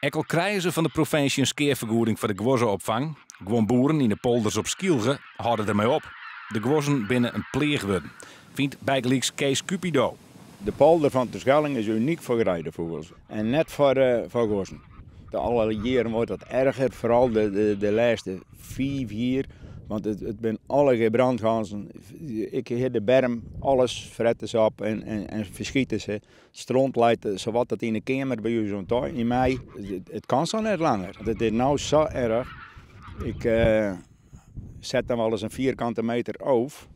Ek al krije se fan de provinsje in skeafergoeding foar de guozze-opfang, guon boeren yn de polders op Skylge hâlde dermei op. De guozzen binne in pleach wurden, fynt bygelyks Kees Cupido. De polder fan Terschelling is unyk foar greidefûgels en net foar foar guozzen. De alle jierren wurdt dat erger, foaral de lêste 5 jier. Want it binne allegear brandganzen. Ik hear de berm, alles frette se op en ferskite se. Stront leit sawat dat yn de keamer by ús oan it yn mei. It kan sa net langer. It is no sa erch. Ik set dan wolris in vierkante meter ôf.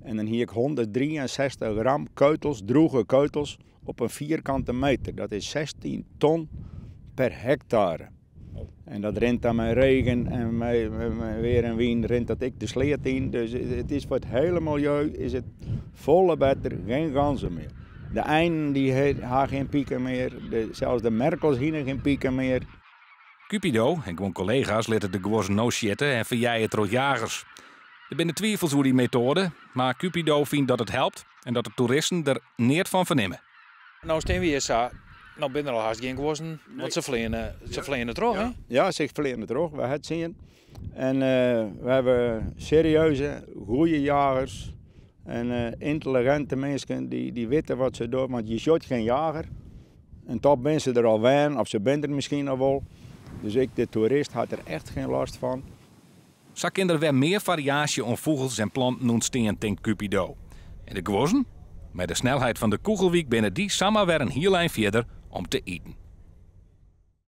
En dan hie ik 163 gram keutels, drûge keutels, op in vierkante meter. Dat is 16 ton per hektare. En dat rint dan mei regen en mei weer en wyn rint dat ek de sleat yn. Dus it is foar it hiele miljeu is it folle better, gjin ganzen mear. De einen dy ha gjin piken mear, sels de merkels hiene gjin piken mear. Cupido en guon kollega's litte de guozzen no sjitte en ferjeie troch jagers. Der binne twivels oer dy metoade, mar Cupido fynt dat it helpt en dat de toeristen der neat fan fernimme. No stean we hjir sa, no binne der al hast gjin guozzen, want se fleane troch, hè? Ja, se fleane troch, we ha it sjoen. En we hawwe serieuze, goede jagers en yntelliginte minsken dy't witte wat se dogge, want je sjocht gjin jager. En toch binne se der al wen, of se binne der miskien noch wol. Dus ek de toerist hat der echt gjin lêst fan. Sa kin der wer mear fariaasje oan fûgels en planten ûntstean, tinkt Cupido. En de guozzen? Mei de snelheid fan de Koegelwieck binne dy samar wer in hiel ein fierder om te iten.